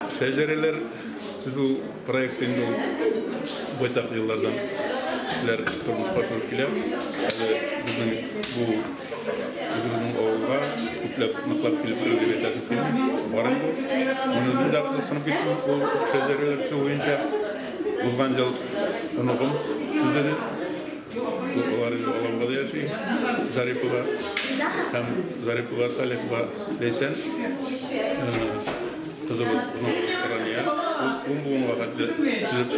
Шәҗәрәләр төзү проекты инде ул байтак еллардан кешеләр тормышка ашырып килә. Әле безнең бу үзебезнең авылга күпләп ныклап килеп керү дип әйтәсем килми. Бар инде ул. Мин үзем дә кызыксынып киттем ул шәҗәрәләр төзү буенча. Узган ел оныгым төзеде. Алар инде Алабугада яши. Зарипова һәм Зарипова Салихова Ләйсән кызыбыз, оныгыбыз Рания. Ул ун буынга хәтле төзеп,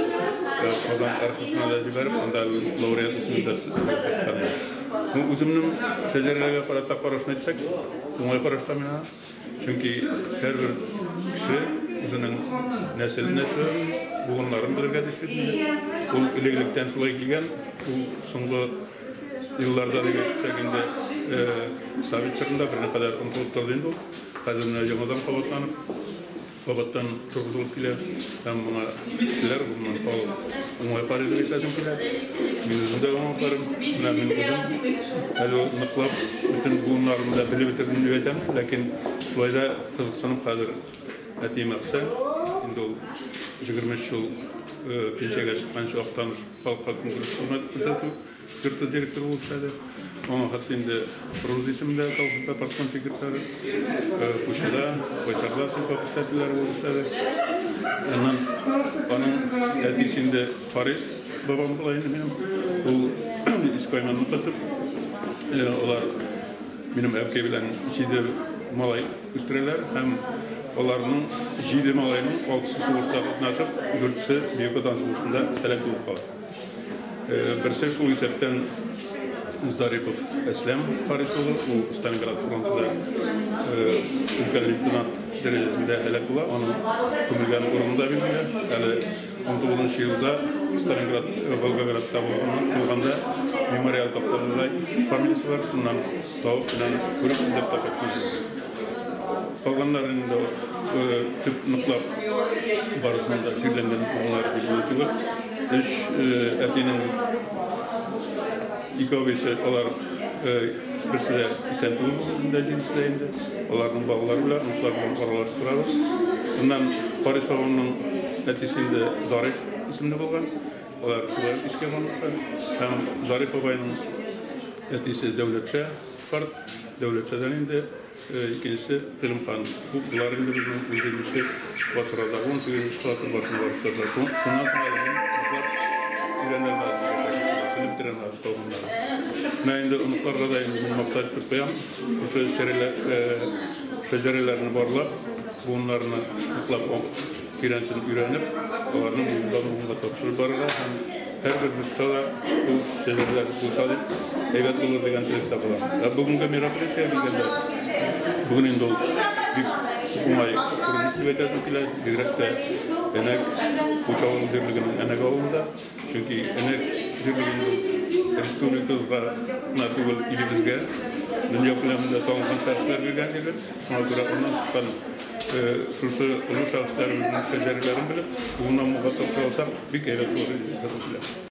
Казан архивына да җибәреп, анда лауреат исемен дә кайткан иде. Ну, үземнең шәҗәрәләргә карата карашны әйтсәк, уңай карашта мин аңа. Чөнки һәрбер кеше үзенең нәсел нәселен, буыннарын белергә тиеш бит инде. Ул элек-электән шулай килгән. Ул соңгы елларда дип әйтсәк инде, совет чорында берникадәр онытылып торды инде ул. Хәзер менә яңадан кабатланып, кабаттан торгызылып килә. Һәм моңа кешеләр, гомумән, халык уңай карый дип әйтәсем килә. Мин үзем дә уңай карыйм. Менә мин үзем әле ул ныклап бөтен буыннарны да белеп бетердем дип әйтәм. Ләкин шулай да кызыксынып хәзер әтием Әхсән, инде ул 23 ел пенсиягә чыкканчы Актаныш халыкка көнкүреш хезмәте күрсәтү йорты директоры булып эшләде. Аңа хәтле инде Фрунзе исемендә колхозда партком секретаре, Пучыда, Байсарда сыйфат председательләре булып эшләде. Аннан аның әтисе инде Фарис бабам була инде минем. Ул Иске Айманны кайтып, алар минем әбкәй белән җиде малай үстерәләр һәм аларның җиде малайның алтысы сугышта катнашып, дүртесе Бөек Ватан сугышында һәлак булып кала. Берсе шул исәптән Зарипов Әсләм Харис улы, ул Сталинград фронтында өлкән лейтенант дәрәҗәсендә һәлак була. Аның күмелгән урыны да билгеле. Әле 19 елда Сталинград, Волгоградта булганда мемориал тактасында фамилиясе бар, шуннан табып белән күреп эзләп тә кайткан. Калганнары инде төп ныклап барысының да җирләнгән урыннары билгеле түгел. Өч әтинең ике абыйсы, алар берсе дә исән түгел бүгенге көндә, җидесе дә инде. Аларның балалары белән, оныклары белән аралашып торабыз. Шуннан Харис бабамның әтисе инде Зариф исемле булган. Алар шулай ук Иске Яманлыкта. Һәм Зариф бабайның әтисе Дәүләтша карт. Дәүләтшадан инде икенчесе Гыйлемхан. Бу болар инде безнең унҗиденче гасырлардагы, унсигезенче гасыр башына барып тоташа. Шуннан соң әле мин ныклап өйрәнә алмадым, белеп бетерә алмадым калганнарын. Менә инде оныкларга да инде мин максат итеп куям, шушы шәҗәрәләрне барлап, буыннарны ныклап тирәнтен өйрәнеп, аларны буыннан-буынга тапшырып барырга һәм һәрбер йортта да шул шәҗәрәләр булса дип, әйбәт булыр дигән теләктә калам. Ә бүгенге мероприятиегә килгәндә, бүген инде ул бик уңай күренеш дип әйтәсем килә, бигрәк тә Әнәк, Пуч авыл җирлегенең Әнәк авылында. Чөнки Әнәк җирлеге инде ул республикабызга гына түгел, илебезгә, дөнья күләмендә танылган шәхесләр биргән җирлек. Шуңа күрә аннан чыккан шушы олы шәхесләребезнең шәҗәрәләрен белеп, буыннан-буынга тапшыра алсак, бик әйбәт булыр иде дип әйтәсем килә.